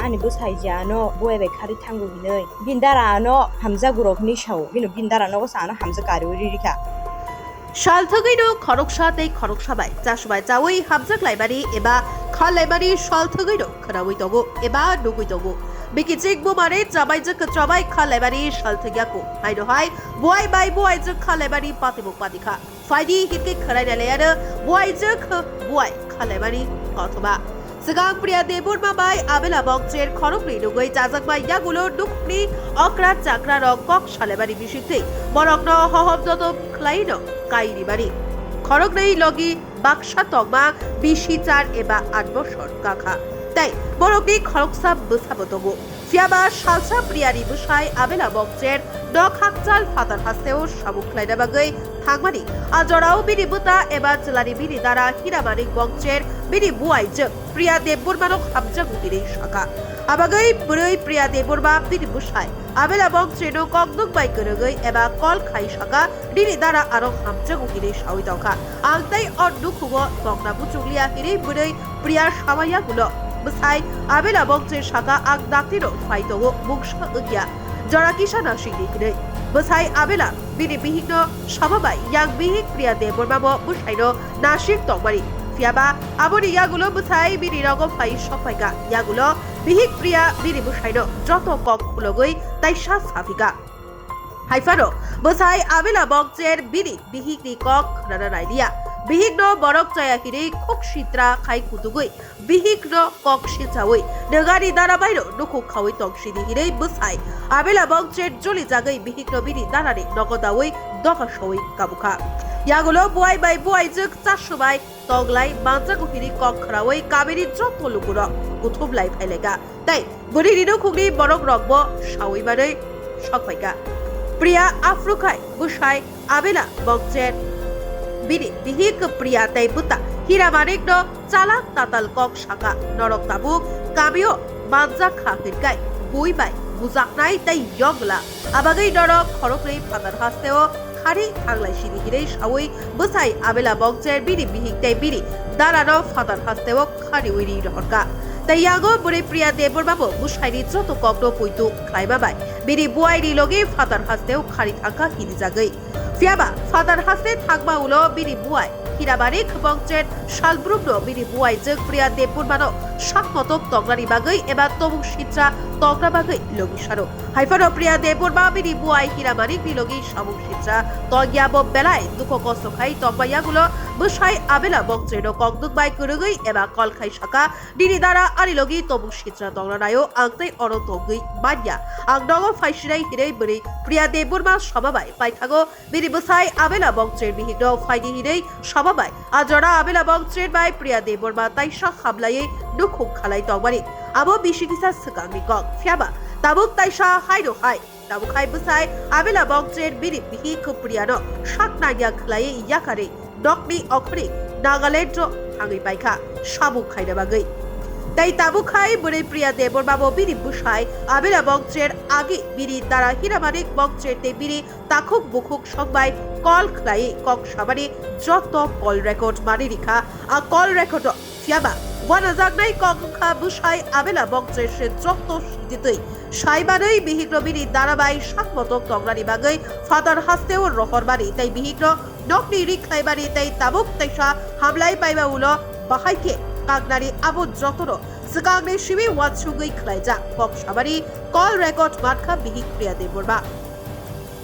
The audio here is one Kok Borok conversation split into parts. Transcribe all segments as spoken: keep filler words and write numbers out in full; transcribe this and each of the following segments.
Ani bwsai je ano buai bai khari thango hinwi. Bini dara ano hamjago rok hinwi sao. Bini, bini dara nogo sa ano hamjak kariwi ri rikha. Salthogwi no khoroksa tei khoroksa bai chasumai chawi hamjak laimani eba khal laimani salthogwi no khwnawi tongo eba nugwi tongo. Bikichik bumani chabaijak chabai khal laimani salthogya ko. Haino hai buai bai buai jwk khal laimani patimuk patikha. Phaidi hinkhe khwrai nailayano buai jwk buai khal laimani kothoma. Swkang Priya Debbarma bai Abela Bongcher khoroknwi nugwi chajakma yagulo nukhungni okra chakra rok kok salaimani bisingtwi borokno hohom dodom khwlaino kai rimani. Khoroknwi logi baksa tongma bisi char eba at bosor kakha. Tei borokni khoroksa bwsabo tongo. Phiyaba salsa Priyani bwsai Abela Bongcher nok hakchal phatar hasteo samung khlaina bagwi thangmani. A jorao bini bwta eba chwlani bini dara Hiramanik Bongcher bini buai jwk Priya Debbarmano hamjago hinwi sakha. Abagwi bwrwi Priya Debbarma bini bwsai Abela Bongcherno kokdwk bai kwrwngwi eba kol khai sakha, nini dara ano hamjago hinwi sawi tongkha. Ang tei o nukhungo tongna muchungliya hinwi bwrwi Priya sama yagulo bwsai Abela Bongcher sakha, ang daktino phai tongo, mungsa wngya, jora kisa nasikdi hinwi. Bwsai Abela bini bihikno sama bai yang bihik Priya Debbarmabo bwsaino nasik tongmani. Phiyaba aboni yagulo bwsai bini rogo phai sokphaikha. Yagulo bihik Priya bini bwsaino joto kok khulogwi taisa saphikha. Haiphano bwsai Abela Bongcher bini bihikni kok khwnana nailiya. Bihikno borok chaya hinwi khuk sitra khai kutugwi bihikno kok silchawi nogani dara baino nukhung khawi tongsidi hinwi bwsai Abela Bongcher jolijagwi bihikno bini darani nogo dawi doga sowi kabukha. Yagulo buai bai buai jwk chasumai tonglai manjago hinwi kok khwrawi kamini joto lukurok kuthum lai phailaikha. Tei bwrwini nukhungni borok rokbo sawi manwi sokphaikha. Priya aphuru khai bwsai Abela Bongcher bini bihik Priya tei bwta Hiramanikno chalak tatal kok sakha, norok tabuk kamio manjak kha hinkai bui bai bujaknai tei yogla. Abagwi norok khoroknwi phatar hasteo khari thanglai sidi hinwi sawi bwsai Abela Bongcher bini bihik tei bini darano phatar hasteo khariwi ri rohorkha. Tei yago bwrwi Priya Debbarmabo bwsaini joto kokno poito khlaima bai bini buaini logi phatar hasteo khari thangkha hinijagwi. Phiyaba phatar haste thangma ulo bini buai Hiramanik Bongcher salbrumno bini buai jwk Priya Debbarmano sak motok tongnani bagwi eba tobuk sitra tongna bagwi logi sano. Haiphano Priya Debbarma bini buai Hiramanikni logi samung sitra tongya bo belai dukho kosto khai tongma yagulo bwsai Abela Bongcherno kokdwk bai kwrwngwi eba kol khai sakha, nini dara ani logi tobuk sitra tongna naio, ang tei oro tongwi manya. Ang nogo phaisinai hinwi bwrwi Priya Debbarma sama bai paithago bini bwsai Abela Bongcher bihikno phaidi hinwi sama bai. A jora Abela Bongcher bai Priya Debbarma taisa hamlaiwi nukhung khalai tongmani. Abo bisi kisa swkangni kok. Phiyaba tabuk taisa haino hai. Tabuk hai bwsai Abela Bongcher bini bihik Priyano sak nangya khlaiwi yakarwi nokni okhorni Nagaland-o thangwi paikha samung khaina bagwi. Tei tabuk hai bwrwi Priya Debbarmabo bini bwsai Abela Bongcher agi bini dara Hiramanik Bongcher tei bini takhuk bukhuk songbai call khlaiwi kok samani joto call record mani rikha. A call record-o phiyaba wanajaknai kok wngkha bwsai Abela Bongcher se joto sititwi saimanwi bihikno bini darabai sak motok tongnani bagwi phatar hasteo rohormani tei bihikno nokni ri khlaimani tei tabuk teisa hamlai paima ulo bahai khe kaknani abo jotono swkangni simi uansugwi khlaijak kok samani call record mankha bihik Priya Debbarma.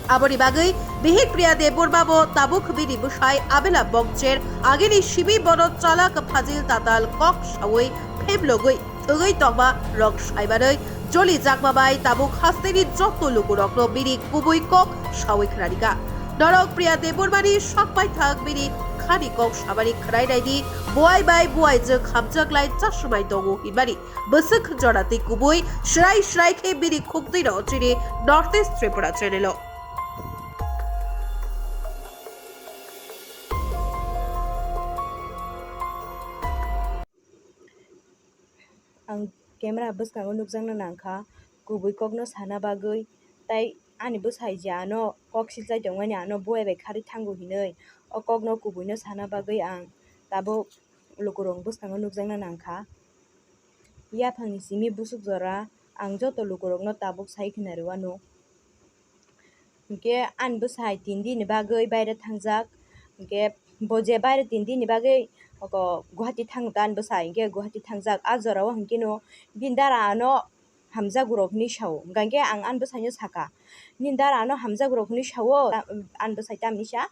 Aboni bagwi bihik Priya Debbarma bo tabuk bini bwsai Abela Bongcher agini simi bono chalak phajil tatal kok sawi phemlogwi thwgwi tongma rok saimanwi jolijakma bai tabuk hasteni joto lukurokno bini kubui kok sawi khwnarikha. Norok Priya Debbarmani sak paithak bini khani kok samani khwnai naidi, buai bai buai jwk hamjak lai chasumai tongo hinmani bwswk joratwi kubui srai srai khe bini khuktwino chini North East Tripura channel-o. Ang camera bwskango nukjakna nangkha kubui kokno sana bagwi, tei ani bwsai je ano kok silchai tongmani, ano buai bai kharwi thango hinwi o kokno kubuino sana bagwi ang tabuk lukurokni bwskango nukjakna nangkha. Yaphangni simi busuk jora ang joto lukurokno tabuk sai khna rwano. Hinkhe ani bwsai tin dini bagwi baire thangjak. Hinkhe bo je baire tin dini bagwi oko Guwahati thangkha ani bwsai, hinkhe Guwahati thangjak. A jorao hinkheno bini dara ano hamjago rok hinwi sao. Hinkhe ang ani bwsaino saka, "Nini dara ano hamjago rok hinwi sao?" Ani bwsai tamni sa,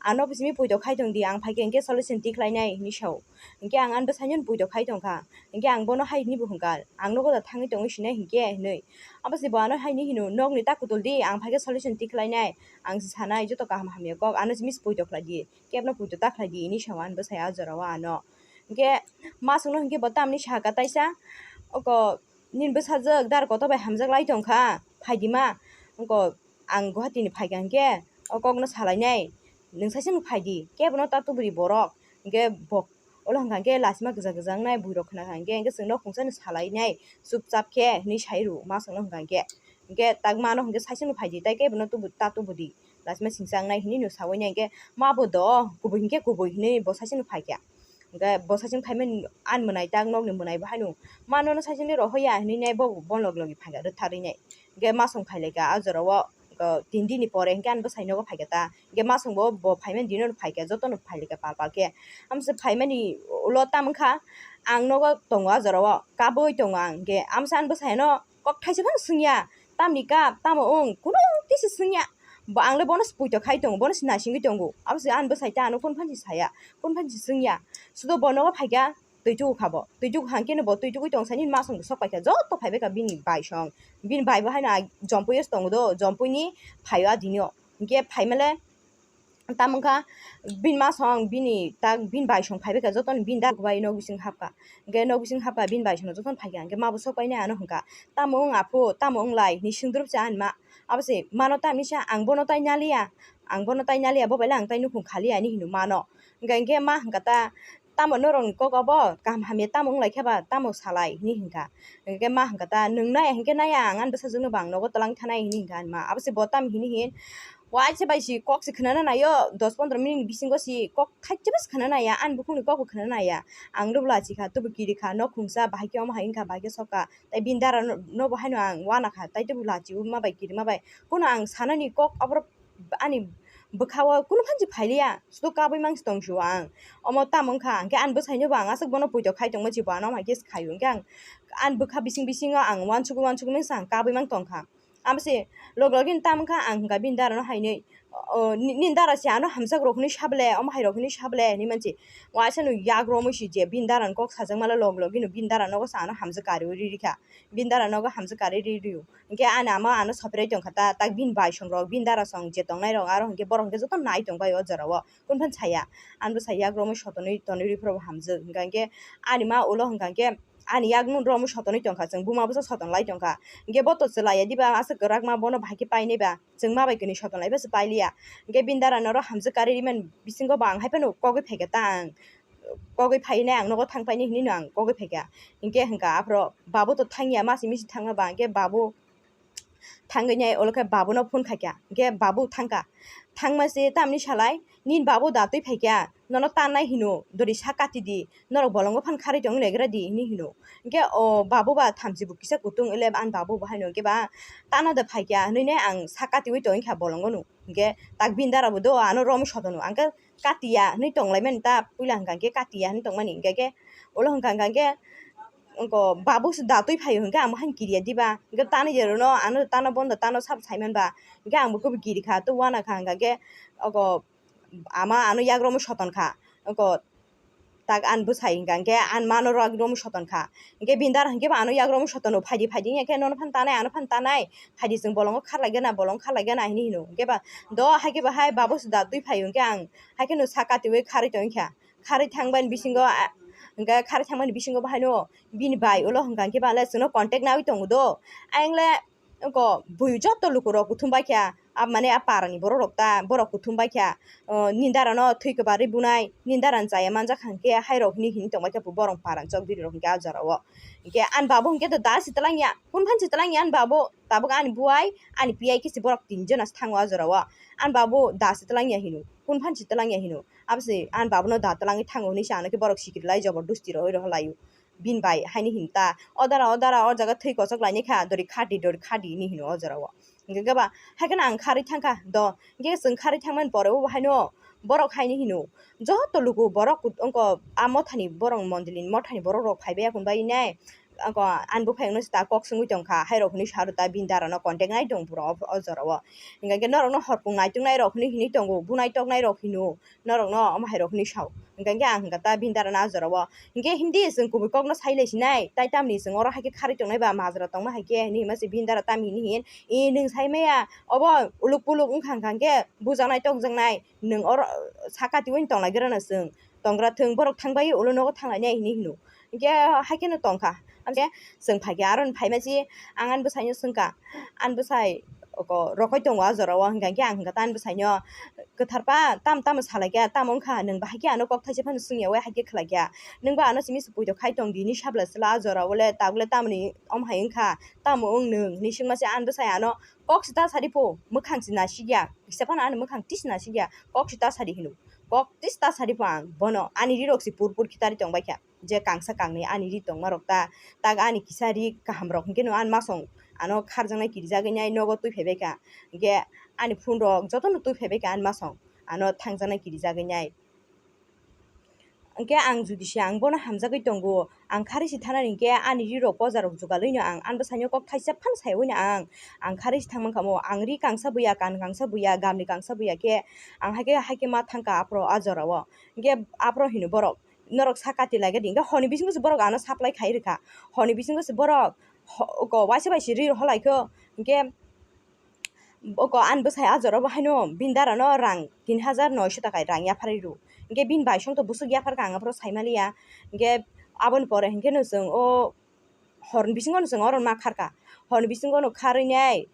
"Ano bisingni poito khai tong di, ang phaikhe hinkhe solution tikhlainai," hinwi sao. Hinkhe ang ani bwsaino poito khai tongkha. Hinkhe ang bono hai hinwi bo hwnkha, "Ang nogo da thangwi tongwi sinai hinkhe," hinwi. Abo se bo ano hai hinwi hino, "Nokni ta kutul di, ang phaikhe solution tikhlainai, ang se sanai joto kaham hamya kok, ano simi se poito khlai di, kebno poito ta khlai di," hinwi sao ani bwsai a jorao ano. Hinkhe masongno hinkhe bo tamni saka taisa, "Oko nini bwsajwk dara kotor bai hamjak lai tongkha, phai di ma, oko ang Guwahati ni phaikha hinkhe o kokno salainai, nwng saichung phai di, kebono ta tuburi borok." Hinkhe bo ulo hwnkha hinkhe lasima gwja gwja wngnai buirok khna kha hinkhe, hinkhe chwngno khungsa no salainai chupchap khe hinwi sai rw masongno hwnkha hinkhe. Hinkhe tak mano hinkhe saichung phai di, tai kebono tubu ta tubu di, lasima singsa wngnai hinwi no saui nai hinkhe ma bo do kubui hinkhe kubui hinwi bo saichung phaikha. Hinkhe bo saichung phaimani ani mwnai tak nokni mwnai bo haino ma nono saichung ni rohoya hinwi nai bo bon log logi phaikha rwtharwi nai. Hinkhe masong phailaikha a jorao, o, tin dini pore hinkhe ani bwsai nogo phaikha ta. Hinkhe masong bo, bo phaimani dino phaikha, jotono phailaikha pal pal khe. Amsa phaimani ulo tamo wngkha, ang nogo tongo a jorao, kabui tongo ang. Hinkhe amsa ani bwsaino kok thaisa phano swngya, "Tamni kap, tamo wng?" Kuno tisi swngya. Bo ang le bono se poito khai tongo, bono se naisingwi tongo. Abo se ani bwsai ta ano kunu phano se saya, kunu phano se swngya. Sudo bo nogo phaikha, twi tugu kha bo. Twi tugu hangkhe no bo twi tugui tong sani masong bo sok paikha, joto phaibai kha bini bai song. Bini bai bo haino a Jompui o se tongo do, Jompui ni phaio a dini o. Hinkhe phaimale tamo wngkha bini masong, bini tak bini bai song phaibai kha, jotono bini dara bai nok bising hapkha. Hinkhe nok bising hapkha, bini bai songno jotono phaikha. Hinkhe ma bo sok painai ano hwnkha, "Tamo wng aphu, tamo wng lai?" hinwi swngdrop se ani ma. Abo se mano tamni sa, "Ang bono tai naliya, ang bono tai naliya, bo bai le ang tai nukhung khaliya," hinwi hino mano. Hinkhe, hinkhe ma hwnkha ta, "Tamo norokni kok obo? Kaham hamya tamo wng lai khe ba, tamo salai?" hinwi hwnkha. Hinkhe ma hwnkha ta, "Nwng naya hinkhe naya, ang ani bwsajwkno bo ang nogo twlang thanai," hinwi hwnkha ani ma. Abo se bo tamo hinwi hin, waisa bai si kok se khwnana naio, dos pondro minute bisingo si kok thaisa bai se khwnana naiya, ani bukhukni kok bo khwnana naiya. Ang rwbwla chikha, tubu kiri kha, nok khungsa, bahai khe omo hai wngkha, bahai khe sokha, tai bini dara no, no bo haino ang wana kha, tai tubu lachi o ma bai kiri ma bai. Kuno ang sanani kok aborok ani bwkha o kunu phansi phailiya, sudo kabui mangsi tong sio ang. Omo tamo wngkha, hinkhe ani bwsaino bo ang aswk bono poito khai tongma si bo ano hai khe se khaio, hinkhe ang ani bwkha bising bisingo ang uansukgwi uansukgwi mangsa ang kabui mang tongkha. Abo se log logino tamo wngkha, ang hwnkha bini dara no hainwi, "O, ni-, nini dara se ano hamjak rok hinwi sa ble, omo hai rok hinwi sa ble," hinwi mansi. Waisa no yak romwi si je bini dara ni kok sajak male log logino bini dara nogo se ano hamjak kariui ri rikha. Bini dara nogo hamjak kariui ri rio. Hinkhe ani ama ano sophirai tongkha ta, tak bini bai song rok, bini dara song je tongnai rok, aro hinkhe borok hinkhe joto nai tongbai o jorao, kunu phan saya. Ani bwsa yak romwi sotonwi tonwi rwi phuru bo hamjak. Hinkha hinkhe ani ma ulo hinkha hinkhe ani yak no romwi sotonwi tongkha, chwng buma bwsa soton lai tongkha. Hinkhe bo to chwlaiya diba, aswk kwrak ma bono bahai khe painai ba, chwng ma bai kwnwi soton lai bwsa pailiya. Hinkhe bini dara no oro hamjak kariui rimani bisingo bo ang hai phano kogwi phaikha ta ang. Kogwi phainai ang nogo thang painai hinwi no ang kogwi phaikha. Hinkhe hwnkha aphuru babu to thangya, masi misi thangma ba hinkhe babu thangwi nai ulo khe babu no phone khaikha. Hinkhe babu thangkha. Thangma se tamni salai, "Nini babu da twi phaikha, nono tannai hino, dori sa kati di, norok bolongo phan kharwi tongwi legra di," hinwi hino. Hinkhe o babu ba thamchi bo kisa kutung wngwi le ani babu bo haino hinkhe ba, "Tano da phaikha hinwi nai ang sa katiui tongwi kha bolongo no." Hinkhe tak bini dara bo do ano romwi sotono, ang khe katiya hinwi tonglaimani ta, puila hwnkha hinkhe katiya hinwi tongmani, hinkhe khe ulo hwnkha hwnkha hinkhe wngko babu se da twi phaio hinkhe ang bo haino kiriya diba, hinkhe tano je rwno ano tano bondo tano sabo saiman ba, hinkhe ang bo khe bo kiri kha, to wana kha hwnkha hinkhe oko ama ano yak romwi soton kha, wngko tak ani bwsai hwnkha hinkhe ani mano yak romwi soton kha. Hinkhe bini dara hinkhe bo ano yak romwi sotono, "Phaidi, phaidi," hinkhe, "Nono phan tanai, ano phan tanai, phaidi, chwng bolongo kharlai gana, bolongo kharlai gana," hinwi hino. Hinkhe ba do hai khe bo hai babu se da twi phaio hinkhe ang hai kheno sa katiui kharwi tongwi kha. Kharwi thangmani bisingo, a, hinkhe kharwi thangmani bisingo bo haino bini bai ulo hwnkha hinkhe ba le chwngno contact naui tongo do. Ayang le wngko bui joto lukurok kuthum bai kha, a, mane a parani borok rok ta, borok kuthum bai kha, o, nini dara no thwi kwbarwi bunai, nini dara ni chaya manjak kha hinkhe hai rok hinwi hinwi tongbai kha borok parani chok biri rok hinkhe a jora o. Hinkhe ani babu hinkhe to da se twlang ya, kunu phan se twlang ya ani babu, tabuk ani buai, ani piyai khe se borok tin jona se thango a jora o. Ani babu da se twlang ya hino, kunu phan se twlang ya hino, abo se ani babu no da twlangwi thango hinwi se ano khe borok sikiri lai, jobordosti rohoi rohor lai o. bini bai haini hin ta, "O dara, o dara, o jaga thwi kochok laini kha, dori khadi, dori khadi," hinwi hino o jora o. Hingke ba, hai kheno ang kharwi thangkha do, hingke chwng kharwi thangmani pore o haino borok haini hino, joto luku borok kut-, wngko a mothani borok mondolini mothani borok rok phaibai yakun bai nai, wngko ani buphai wngno ta kok swngwi tongkha, hai rok hinwi sa rw ta bini dara no contact nai tong phuru o, o jora o. Hingke norok no horkung naituk nai rok hinwi hinwi tongo, bu naitok nai rok hino, norok no omo hai rok hinwi sao. Hingke ang hingka ta bini dara no a jora o. Hingke hindi chwng kubui kok no sai lai sinai, tai tamni chwng oro hai khe kharwi tongnai ba majra tongma hai khe hinwi hima se bini dara tam hini hin. E, nwng sai maya, obo uluk puluk wngkha hingka hingke bujaknai tokjaknai, nwng oro saka tiwi tonglaigwrano chwng, tongra thwng, borok thangbai ulo nogo thanglainai hinwi hino. Hingke hai kheno tongkha. Amse chwng phaikhe aro phaimachi ang ani bwsaino swngkha, ani bwsai oko rokoi tongo a jora o, hingka hingke ang hingka ta ani bwsaino, "Kwthar pa, tamo tamo salaikha, tamo wngkha, nwng bahai khe ano kok thaisa phano swngya, wai hai khe khlaikha, nwng ba ano simi se puito khai tong di," hinwi sabla sla a jora o le, "Tabuk le tamoni omo hai wngkha, tamo wng nwng?" hinwi swngma se ani bwsai ano, "Kok se ta sadi pho, mwkhang se nasikya, kisa phano ani mwkhang tisi nasikya, kok se ta sadi," hino. Kok tisi ta sadi pho ang bono, ani ri rok se pur pur khitari tong bai kha, je kangsa kangni ani ri tongma rok ta, tak ani kisa ri kaham rok hingke no ani masong ano kharjaknai kirijagwi nai nogo twi phaibai kha, hingke ani phone rok jotono twi phaibai kha ani masong ano thangjaknai kirijagwi nai. Hingke ang judi se ang bono hamjagwi tongo, ang kharwi se thanani hingke ani ri rok poja rok jugalwino ang ani bwsaino kok thaisa phano saiwino ang, ang kharwi se thangmankha mo, ang ri kangsa buya, kan kangsa buya, gamni kangsa buya khe ang hai khe, hai khe ma thangkha aphuru a jora o. Hingke aphuru hino borok, "Norok sa kati lai khe di," hingke horni bisingo se borok ano supply khai rwkha, horni bisingo se borok ho-, oko waisa bai se ri rohor lai kho, hingke oko ani bwsai a jora bo haino bini dara no rang tin hajar noisho taka rang yapharwi rw, hingke bini bai song to bwswk yapharkha ang aphuru saimaliya, hingke aboni pore hingke no chwng o horni bisingo no chwng oro ma kharkha, horni bisingo no kharwi nai.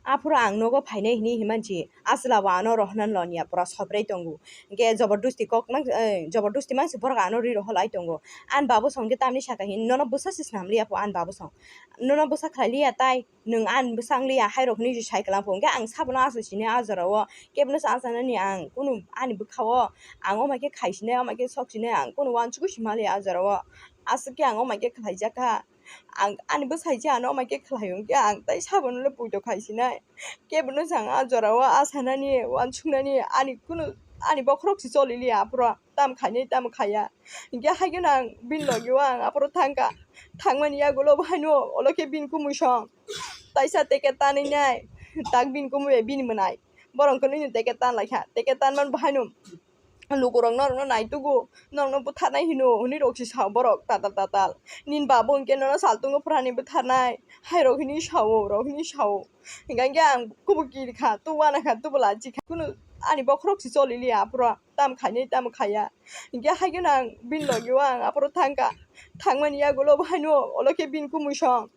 Aphuru ang nogo phainai hinwi himanchi, a chwla bo ano rohorna loniya, pura sobrei tongo. Hingke jobordosti kok mang, eh, jobordosti mangsi borok ano ri rohor lai tongo. Ani babu song khe tamni saka hin, "Nono bwsa se snam liya pho ani babu song. Nono bwsa khlai liya tai, nwng ani bwsa wng liya," hai rok hinwi se sai kwlang pho. Hingke ang sabono aswk sinai a jora o, kebono sa chanani ang kunu ani bwkha o, ang omo khe khai sinai, omo khe sok sinai, ang kunu uansukgwi se ma liya a jora o. Aswk khe ang omo khe khlai jak kha. Ang ani bwsai se ano omo khe khlai hwnkhe ang tai sabono le puito khai sinai. Kebono chwng a jora o a sanani, uansuknani ani kunu ani bokhorok se choli liya aphuru tam khainai tam khaiya. Hingke hai kheno ang bini logi o ang aphuru thangkha. Thangmani yagulo bo haino olo khe bini kumui song taisa teke tanwi nai, tak bini kumui bai bini mwnai. Borok hwnkheno bini teke tan lai kha, teke tanmani bo haino lukurok norokno naitugo, norokno bwtharnai hino hwnwi rok se sao borok tatal tatal. Nini babu hwnkhe nono saltongo phrani bwtharnai, hai rok hinwi sao, rok hinwi sao. Hingkha hwnkhe ang kubui kiri kha, tubu wana kha, tubu lachi kha. Kunu ani bokhorok se choli liya aphuru, tam khainai tam khaiya. Hingkhe hai kheno ang bini logi o ang aphuru thangkha. Thangmani yagulo bo haino olo khe bini kumui song.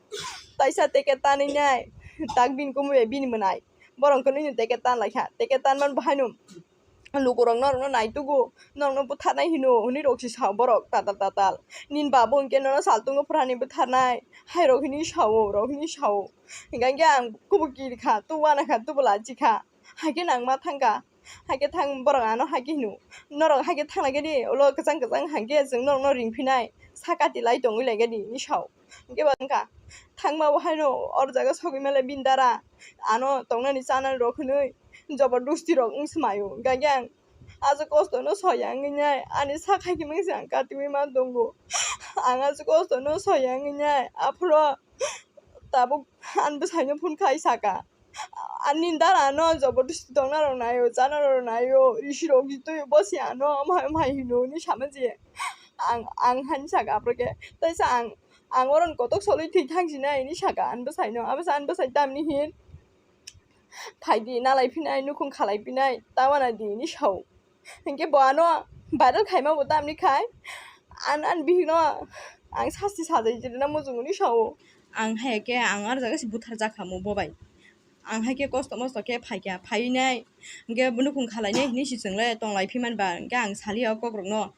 Taisa teke tanwi nai, tak bini kumui bai bini mwnai. Borok hwnkheno bini teke tan lai kha, teke tanmani bo haino lukurok norokno naitugo, norokno bwtharnai hino hwnwi rok se sao borok tatal tatal. Nini babu hwnkhe nono saltongo phrani bwtharnai, hai rok hinwi sao, rok hinwi sao. Hingkha hwnkhe ang kubui kiri kha, tubu wana kha, tubu lachi kha. Hai kheno ang ma thangkha, hai khe thang borok ano hai khe hino, norok hai khe thang lai khe di, ulo kwchang kwchang hai khe chwng norokno ring phinai, sa kati lai tongwi lai khe di hinwi sao. Hingkhe ba wngkha thangma bo haino or jaga sogwi male bini dara ano tongnani chanani rok hwnwi jobordosti rok wng swmaio. Hingkha khe ang aswk kosto no soya wngwi nai ani sak hai khe mangse ang katiwi man tongo. Ang aswk kosto no soya wngwi nai aphuru tabuk ani bwsaino phone khai saka. Ani dara no jobordosti tongna rok naio, chana rok naio, risi rok jitui bosi ano, omo hai, omo hai hino hinwi sama je. Ang, ang hani saka aphuru khe, taisa ang, ang oro kotok solwi thwi thang sinai hinwi saka ani bwsaino, abo se ani bwsai tamni hin. Phaidi nalai phinai, nukhung khalai phinai, ta wana di hinwi sao. Hinkhe bo ano viral khaima bo tamni khai, an, ani bihikno ang sasti sajai rwna muchungo hinwi sao. Ang hai khe ang aro jaga se buthar jakha mo bo bai. Ang hai khe kosto mosto khe phaikha, phainai hinkhe nukhung khalainai hinwi se chwng le tonglai phi man ba, hinkhe ang saliya o kokrokno.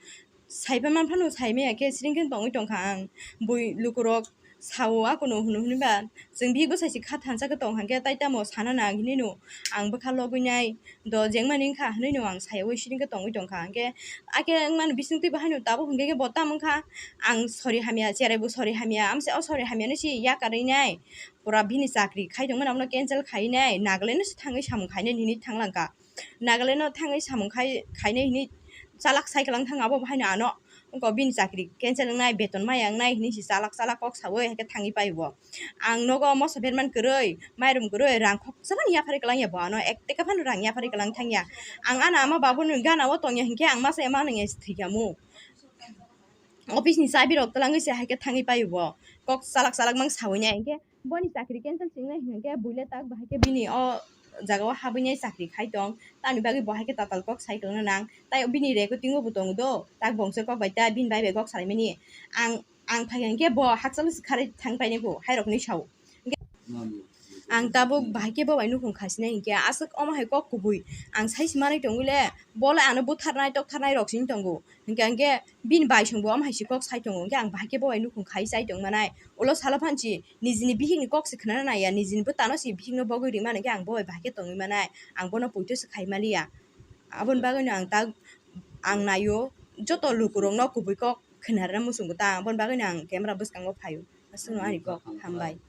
Saipa man phano saimaya khe siring khe tongwi tongkha ang. Bui lukurok Sao akono hwnwi hwnwi ba, chwng bihik bwsai se kha thansa khe tong hwnkhe tai tamo sana nang hinwi no ang bwkha logwi nai, do jengmani wngkha hinwi no ang sayawi siri khe tongwi tongkha. Hwnkhe ake wngmani bisingtwi bo haino tabuk hwnkhe khe bo tamo wngkha, ang sori hamya, cherai bo sori hamya, amse o sori hamya no se yakarwi nai, pura bini chakri khai tongmani abono cancel khai nai, Nagaland no se thangwi samung khainai hinwi thanglangkha. Nagaland no thangwi samung khai, khainai hinwi chalak sai kwlang thang abo bo haino ano wngkha bini chakri cancel wngnai, beton maya wngnai hinwi se chalak chalak kok sawi hai khe thangwi pai bo. Ang nogo moso berman kwrwi, mairum kwrwi, rang khoksa phano yapharwi kwlangya bo ano, ek taka phano rang yapharwi kwlang thangya. Ang ano ama babuni gana o tongya hinkhe ang masa ema nangya se thwikhamu. Office ni chabi rok twlangwi se hai khe thangwi pai bo. Kok chalak chalak mang sawi nai hinkhe boni chakri cancel se wngnai hinkhe buile tak bahai khe bini o jaga o habwi nai chakri khai tong. Tamni bagwi bo hai khe tatal kok sai kwlangna nang. Tai bini rek o tingo bo tongo do. Tak bongso kok bai ta bini bai bai kok salai mani. Ang, ang phai hinkhe bo hakchalo se kharwi thang pai nai bo hai rok ni sao. Ang tabuk bahai khe bo bai nukhung khasinai hinkhe aswk omo hai kok kubui ang sai se manwi tongwi le, bo le ano butharnai toktharnai rok sini tongo. Hinkhe, hinkhe bini bai song bo omo hai se kok sai tongo, hinkhe ang bahai khe bo bai nukhung khai chai tong manai. Ulo salo phan si nijini bihik ni kok se khna nai ya, nijini bwtano se bihik no bogwi ri mano, hinkhe ang bo bai bahai khe tongwi manai, ang bono poito se khai maliya. Aboni bagwi no ang ta, ang naio joto luku rok no kubui kok khna rwna muchungo ta, aboni bagwi no ang camera bwskango phaio. Aswk no ani kok, hambai.